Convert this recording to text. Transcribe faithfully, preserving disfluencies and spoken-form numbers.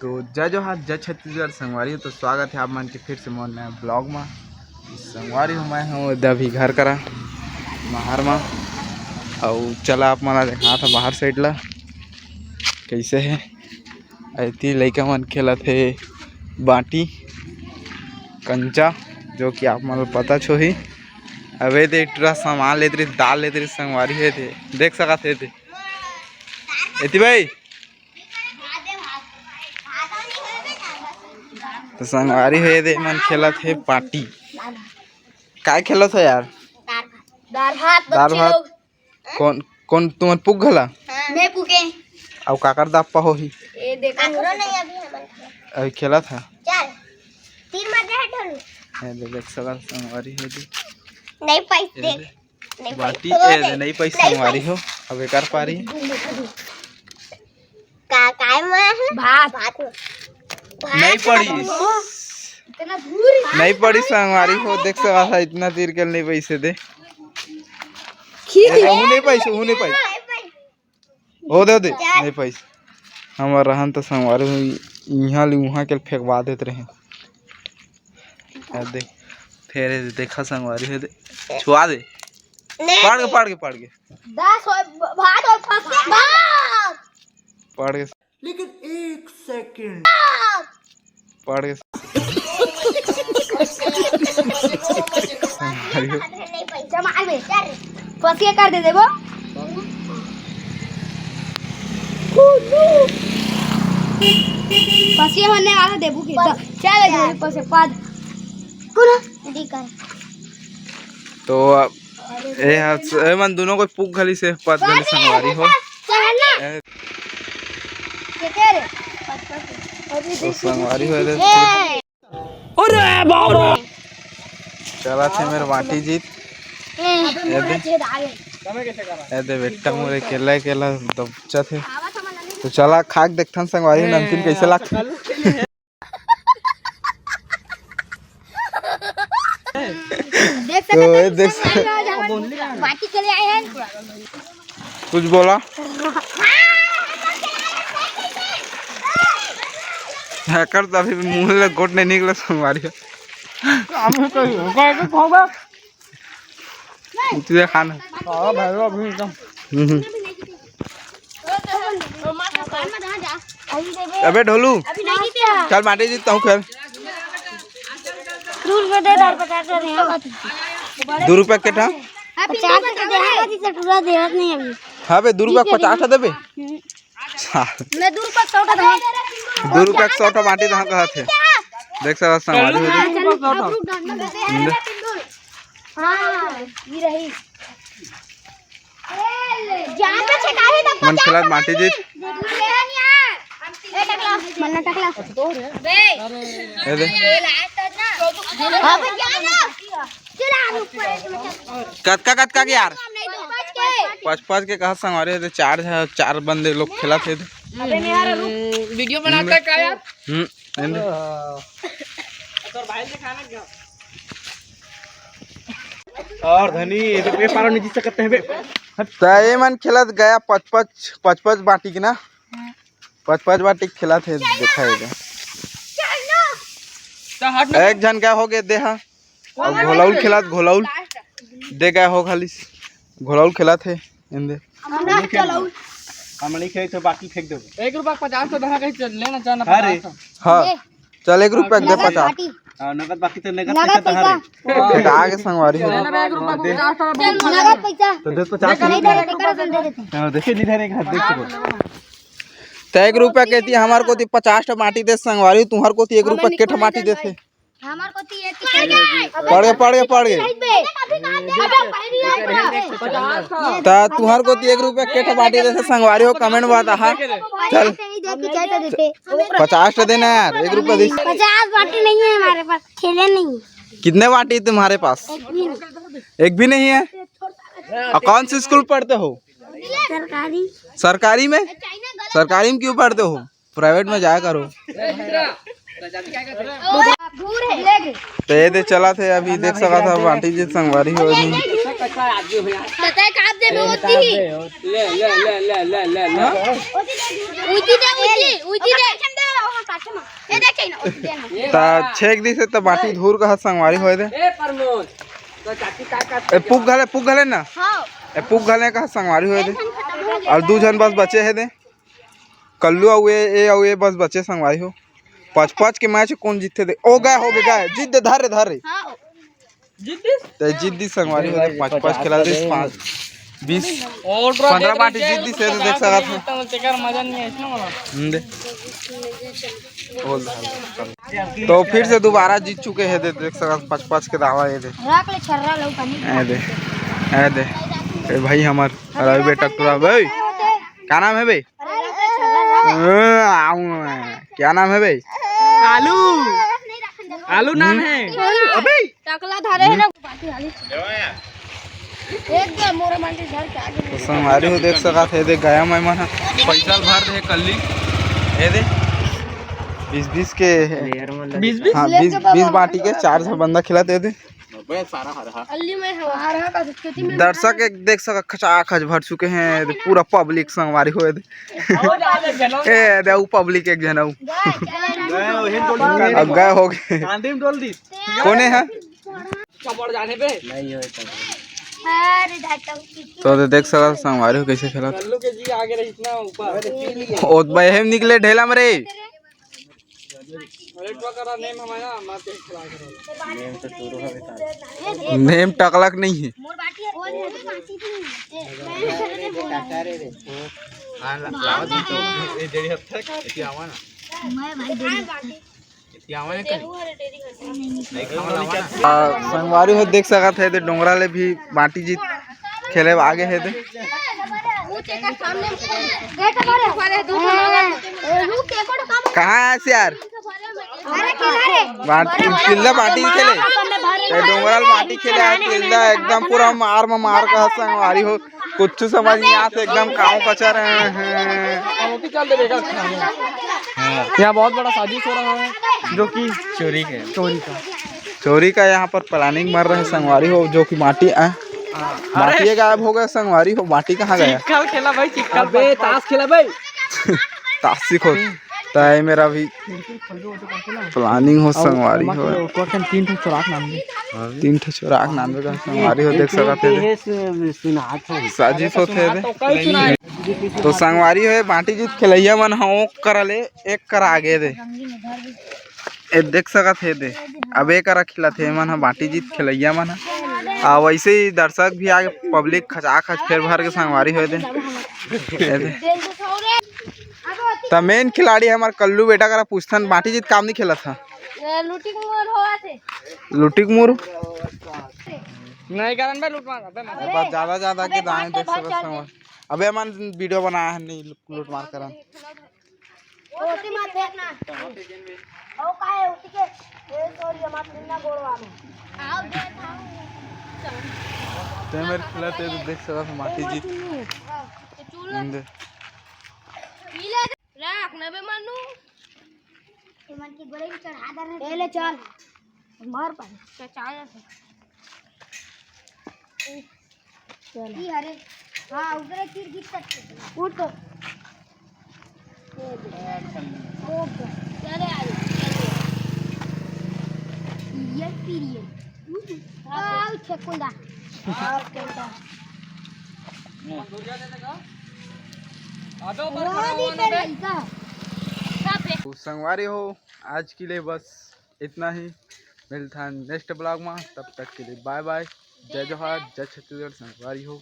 तो जय जोहार, जय छत्तीसगढ़ संगवारी हो। तो स्वागत है आप मन के फिर से मोर नया ब्लॉग में। संगवारी हो, मैं हूँ अभी घर करा, बाहर में। अउ चला आप मन ला देखा था बाहर साइड ला कैसे है। ऐती लइका मन खेलत हे बाटी कंचा, जो कि आप मन ला पता होही। अबे दे टूरा सामान लेत रहिस, दाल लेत रहिस संगवारी हो, दे देख सकत हे दे। एती भाई, तो संगवारी हो दे मन खेलत हे पाटी। काय खेलत हो यार? दाल भात, दाल बच्चे भात। लोग। कौन कौन तुमन पुग घला? हाँ। मैं पुगे। अउ काकर दाप्पा होही? ये देखो। काकरो नहीं अभी हमन के। अभी खेलत हे। चल। तीन बजे है ढोलू। ये दे देख सकत संगवारी हो दे। नहीं पाइस ये देख। दे। नहीं बाटी पाइस। ए, नहीं पाइस संगवारी हो। अब एकर पारी। का, काय में है? भात। भात में। नहीं पड़ी। इतना दूर। नहीं पड़ी संगवारी हो, देख सकत हे इतना तीर के नहीं पैसे दे। खींच ए, ले। उहू नहीं पैसे, उहू नहीं पैसे। नहीं पाइस। ओ दे दे, नहीं पैसे। हमर रहन तो संगवारी हो, इहाँ ले उहाँ के फेंकवा देत रहे। आ देख, फेर देखा संगवारी हो दे, छुआ दे। नहीं। पाड़ के, पाड़ के, पाड़ के। दस हो, भात हो, फंस गया। भात। पाड़ के। लेकिन एक सेकंड। पाड़ के। जमा आगे। फंसिया कर दे देबो। फंसिया होने वाला देबू की तो चल दे पसे पाद। कौन? दी कर। तो अब ए हा, ए मन दोनों को पुग घली से पद घली संगवारी हो। चल ना। ए, के के रे? तो संगवारी हो रे। ए। अरे बाबा। चला थे मेरे बाटी जीत। ए। ए दे। ए दे बेटा मोरे केला केला दबचा थे। तो चला खा के देखथन संगवारी नमकीन कैसे लागथे। देख तो सकते ये हैं, देख संगवारी आज हम बाटी के लिए आए हैं। कुछ बोला? हैकर तो अभी मुंह ले गोट नहीं निकला संगवारी। हम तो होगा तो होगा। इतने खाना। हाँ भाई, अभी एकदम। हम्म, हम्म। अबे ढोलू, अभी नहीं जीते हैं। चल बाटी जीतता हूँ खेल। दूर में दे दे, पचास रुपया दे, हाँ। दो रुपया के ठा? पचास रुपया दे, हाँ, अभी तो पूरा देहत नहीं अभी। हाँ बे, दो रुपया के पचास ठा देबे? हम्म। अच्छा। मैं दो रुपया सौ का दूँ। दो रुपया के सौ ठा बाटी दहा कहा थे। देख सकत संगवारी हो जी। हाँ, ये रही। जान पे छकाए तो मन खिलात बाटी जीत। ए, टकला। मन्ना टकला। ए दे। कतका, कतका के यार? पाँच, पाँच के कहा संगवारी हो, चार झ-, चार बंदे लोग खेलत हे। अबे नहीं यार, रुक। वीडियो बनाता है क्या यार? हम्म, एंदे। और धनी, ये तो पेपर नहीं जीत सकते हैं बे। त ये मन खेलत गया पच पच, पच पच बाटी के ना। पच पच बाटी खेलत हे, देखा हे। एक झन का हो गया देहा। अब घोलाउल खेलत, घोलाउल दे गया हो खाली। घोलाउल खेलत हे, एंदे। हम नहीं खेल, हम नहीं खेल तो बाकी फेंक देबो। एक रुपया पचास तो दहा कहीं चल लेना चाहना अरे। पचास। हाँ, चल एक रुपया दे पचास। हाँ, नगद बाकी तो नगद नगद पैसा तो पैसा। हरे। फेंका के संगवारी हो। लेना बे, एक रुपया पचास तो नगद पैसा। तो दे पचास। नहीं दे, एक रुपया दे देते। हाँ, देखिए, नहीं धरे, एक हाथ देख चुको। त एक रुपया कहती हमार कोती पचास ठा बाटी दे संगवारी, तुहर कोती एक रुपया के ठा बाटी देथे। हमार कोती एक पड़ गए, पड़ गए, पड़ गए। अबे, पहली बार। त तुहर कोती एक रुपया के ठा बाटी देथे संगवारी हो, comment में बताहा। चल। पचास ठा देना यार, एक रुपया दे। पचास बाटी नहीं है हमारे पास, खेले नहीं। कितने बाटी तुम्हारे पास? एक भी नहीं। एक भी नहीं है। और कौन से स्कूल पढ़ते हो? सरकारी। सरकारी में? सरकारी में क्यों पढ़ते हो? प्राइवेट में जाया करो। दूर है। तो ये दे चला थे, अभी देख सका था बाटी जी संगवारी हो जी। पता है कहाँ दे में होती ही। ले, ले, ले, ले, ले, ले, ले। उठी दे, उठी, उठी दे। त छेक दिस हे त बाटी धूर कहा संगवारी होए दे। ए प्रमोद, तो चाची का का ए पुग घले, पुग घले ना। हाँ। ए पुग घले कहा संगवारी होए दे। अउ दू झन बस बचे हे दे। कल्लू अउ ए, ए अउ ए बस बचे संगवारी हो। पाँच पाँच के मैच कोन जीतथे दे। ओ गए, हो गए, गए। जीत दे, धर रे, धर रे। हाँ। ते जीत दिस संगवारी हो दे, पाँच पाँच खिला दिस, पाँच, बीस, और पंद्रह बाटी जीत दिस हे, तो देख सकत हो। तेकर मजा नहीं है इसमें वाला। हम्म, दे। बोल दे। तो फिर से दोबारा जीत चुके हे दे, देख सकत, पाँच पाँच के दावा हे दे। रख ले छर्रा लो पानी। ए दे, ए दे। ए भाई हमर रवि बेटा टुरा भाई। का नाम हे बे? अरे, रख ले छर्रा, रख। अ, आऊँ मैं। क्या नाम है भाई? आलू। आलू नाम है। अबे। टकला धरे है ना। एक दे मोरे मन के घर के आगे। तो संगवारी हो देख सकत हे, देख गया मैं मन ह। पैसा भर दे कल्ली। ए दे। बीस बीस के हे। बीस बीस? हाँ, बीस बीस बाटी के चार सौ बंदा खिलाते दे। अल्ली में हवा। दर्शक एक देख सकत, खचा खच भर चुके हैं पूरा पब्लिक संगवारी होए दे। ए दे, उ पब्लिक एक झन अउ। अब गए हो गए। कोने है? चपड़ जाने पे। तो दे देख सकत संगवारी हो कैसे खेलत। कल्लू के जी आगे रही इतना ऊपर। ओत बहे में निकले ढेला में रे। अरे टुआ करा नेम हमारा, मार के खिला करो। नेम टकलक नहीं है। हाँ, ला-, लावा जी तो। ये डेढ़ हफ्ता है, इसी आवा ना। इसी आवा ना कहीं। नहीं खावा लावा ना। आ, संगवारी हो देख सकत हे, दे डोंगरा ले भी बाटी जीत खेले आगे हे दे। कहाँ है यार? बाटी, तिल्दा बाटी खेले। ए, डोंगरा ल बाटी खेले आए, तिल्दा एकदम पूरा मार में मार का संगवारी हो। कुछ समझ नहीं आते, एकदम काव कचर रहे हैं। यहाँ बहुत बड़ा साजिश हो रहा है, जो कि चोरी का। चोरी का। चोरी का यहाँ पर प्लानिंग मर रहे संगवारी हो, जो कि माटी, आ, माटी ये गायब हो गया संगवारी हो, माटी कहाँ गया? चिक्कल खेला भाई, चिक्कल अबे, ताश खेला भाई। ताश सीखो। तो ये मेरा भी प्लानिंग हो संगवारी हो। तीन ठो चोराक नाम दे। तीन ठो चोराक नाम दे संगवारी हो, देख सकत हे। साजिश होत हे। तो संगवारी हो, बाटी जीत खेलैया मन ह ओ करा ले एक करा आगे दे। ए देख सकत हे दे, अब ए करा खिलत हे मन ह बाटी जीत खेलैया मन ह। आ वैसे ही दर्शक भी आगे, पब्लिक खचा खच फेर भर के संगवारी होए दे। ए दे। त मेन खिलाड़ी हमर कल्लू बेटा करा पूछथन, बाटी जीत काम नहीं खेलत ह? लूटी के मोर होवत हे। लूटी के मोर? नहीं करन बे, लूट मार, अबे मत। अबे ज्यादा, ज्यादा के दाएं देख सकत हवन। अबे मन वीडियो बनाया है, नहीं लूट मार करन। ओती मत फेंकना। ओ काहे ओती के? ए, sorry, मत फेंकना गोड़वा में। आओ दे, आओ। ते मेरे खिला ते देख सकत हवन, माटी जीत। तो चूल्हा। दे। पी ले। राख ना बे मनु। ये मन की गोड़े में चढ़ा दे रे। ए ले चल। मार पाए। चल, चल। चल। ई हरे। हाँ, उधर तीर गिर सकते। उठ। ये दे। ओके। चले आ जाओ, चले। ये पी लिए। आओ, छकुंदा। आओ, बेटा। अबे ऊपर खड़ा हुआ ना बे। तो संगवारी हो, आज के लिए बस इतना ही। मिलता है नेक्स्ट ब्लॉग में, तब तक के लिए बाय बाय, जय जोहार, जय छत्तीसगढ़ संगवारी हो।